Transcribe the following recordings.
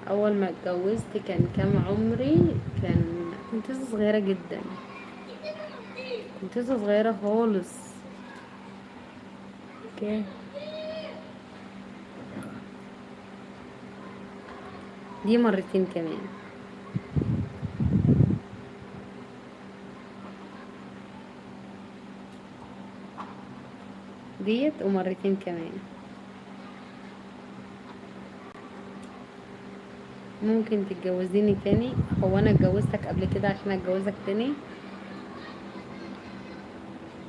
اول ما اتجوزت كان كام عمري؟ كنت لسه صغيرة جدا، كنت لسه صغيرة خالص. okay، دي مرتين كمان. ديت ومرتين كمان. ممكن تتجوزيني تاني؟ هو انا اتجوزتك قبل كده عشان اتجوزك تاني؟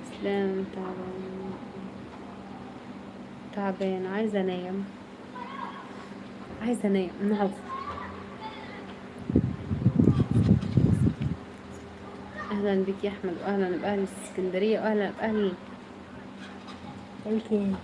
اسلام تعبان، تعبان، عايزه انام، عايزه انام النهارده. اهلا بك يا احمد، واهلا باهل اسكندرية، واهلا باهل الكيان.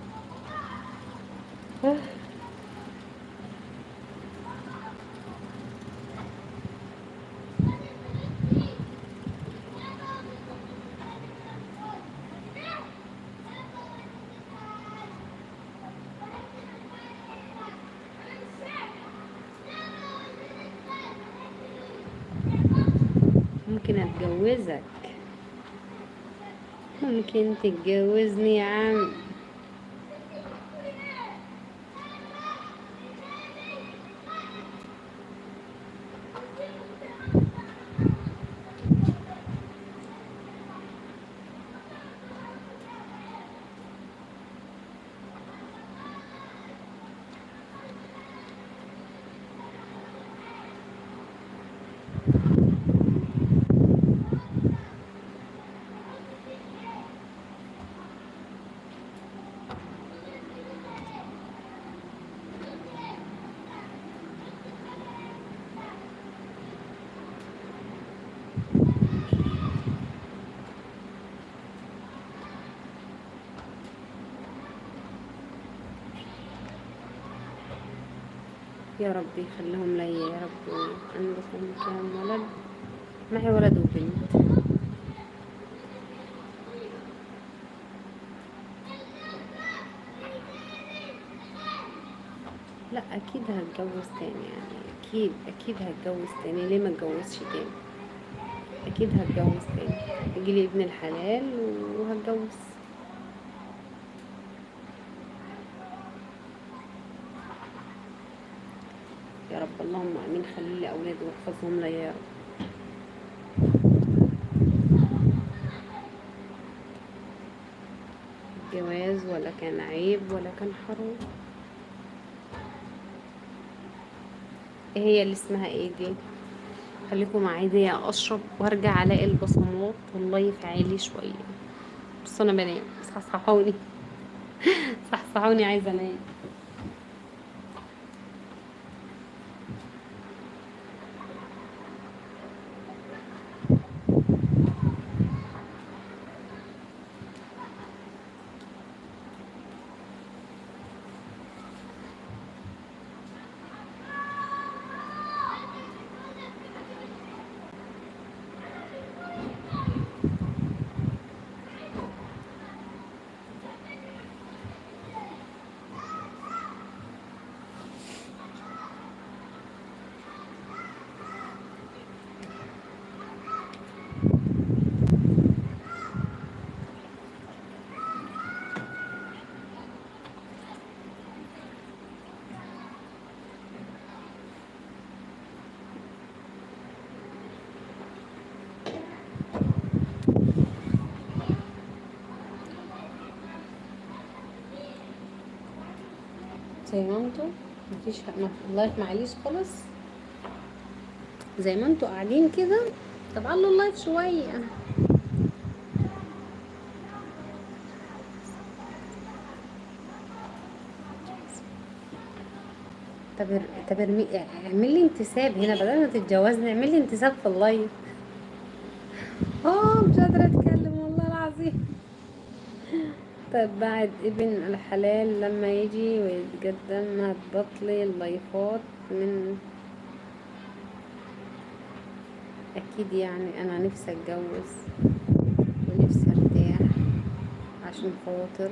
ممكن اتجوزك؟ ممكن تتجوزني يا عم؟ يا رب يخليهم لي يا رب. عندكم كام ولد؟ معي ولد وبنت. لا اكيد هتجوز تاني، يعني اكيد اكيد هتجوز تاني. ليه ما اتجوزش تاني؟ اكيد هتجوز تاني، يجيلي ابن الحلال وهتجوز. يا رب اللهم امين. خلي لي اولادي واحفظهم لي يا رب. الجواز ولا كان عيب ولا كان حرام. ايه هي اللي اسمها ايه دي؟ خليكم معايا دي اشرب وارجع الاقي البصمات والله في عالي شوية. بس انا بنام، صحصحوني صحصحوني، عايزه انام. زي ما انتوا مفيش ال live معليش خالص، زي ما انتوا قاعدين كده. طب علوا ال live شوية. طب ارمي، اعمل لي انتساب هنا بدل ما تتجوزني، اعمل لي انتساب في ال live. مش قادرة اتكلم والله العظيم. طب بعد ابن الحلال لما يجي ويتقدم هتبطلي اللايفات؟ من اكيد يعني انا نفسي اتجوز ونفسي ارتاح عشان خاطر